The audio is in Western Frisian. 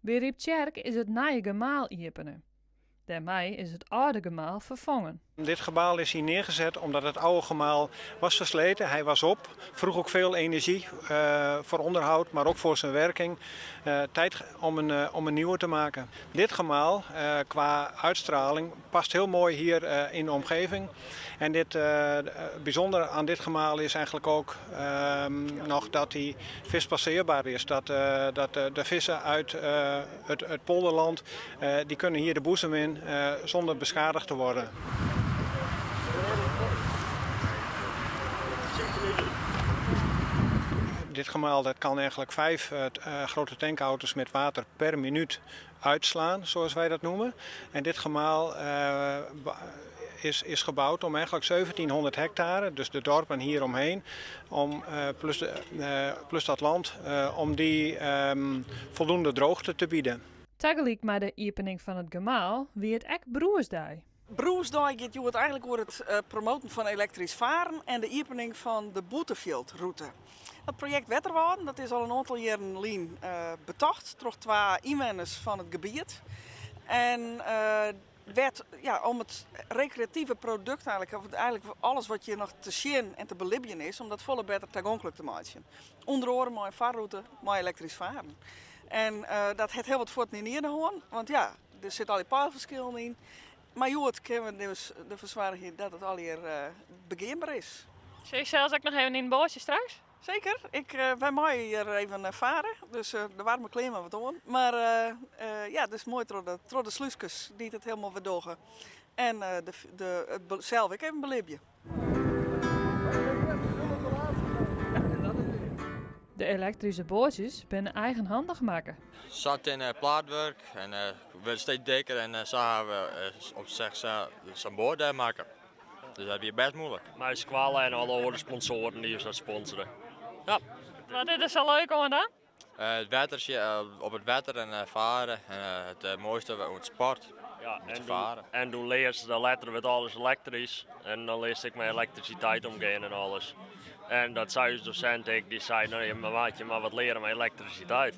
By Ryptsjerk is it nije gemaal iepene. Dêrmei is it âlde gemaal ferfongen. Dit gemaal is hier neergezet omdat het oude gemaal was versleten. Hij was op, vroeg ook veel energie uh, voor onderhoud, maar ook voor zijn werking. Uh, tijd om een, uh, om een nieuwe te maken. Dit gemaal qua uitstraling past heel mooi hier in de omgeving. En dit, bijzonder aan dit gemaal is eigenlijk ook ehm, nog dat hij vispasseerbaar is. Dat, dat de vissen uit het, het polderland, die kunnen hier de boezem in zonder beschadigd te worden. Dit gemaal dat kan eigenlijk vijf grote tankauto's met water per minuut uitslaan, zoals wij dat noemen. En dit gemaal is, is gebouwd om eigenlijk 1700 hectare, dus de dorpen hier omheen, om, plus, de, plus dat land, om die um, voldoende droogte te bieden. Tagelyk mei de iepening fan it gemaal wie it ek Broersdei. Broersdei giet hjoed eigentlik oer it promoten fan elektrysk faren en de iepening fan de Bûtefjildrûte. Dat projekt Wetterwâlden dat is al in oantal jierren lyn betocht troch twa ynwenners fan it gebiet. En wêr't, ja, om it rekreative produkt eigentlik, of eigentlik alles wat hjir noch te sjen en te belibjen is, om dat folle better tagonklik te meitsjen. Under oare mei in farrûte mei elektrysk faren. En dat hat hiel wat fuotten yn ierde hân, want ja, der sitte allegear peilferskillen yn. Mar hjoed kinne we dus derfoar soargje dat it allegear begeanber is. Sil je sels ek noch even yn it boatsje straks? Seker, ik, wy meie hjir even fare, dus de waarme klean mar wat oan. Mar ja, dus moai troch de, troch de slúskes dy't it hielendal wer dogge. En de, de, it sels ek even belibje. De elektryske boatsjes binne eigenhandich makke. Zat in plaatwurk en wurdt steeds dikker en sa hawwe we op sa'n boat dêr makke. Dus dat wie best moeilik. Mei skoalle en alle oare sponsoaren dy't ús dat sponsore. Ja. Wat is der sa leuk oan dan? It wetter, op it wetter en faren. En it moaiste oan it sport. Ja, en doe, en doe learst, letter wurdt alles elektrysk. En dan learst ek mei elektrisiteit omgean en alles. En dat sei ús dosint ek, dy sei, no, je moatte je mar wat leare mei elektrisiteit.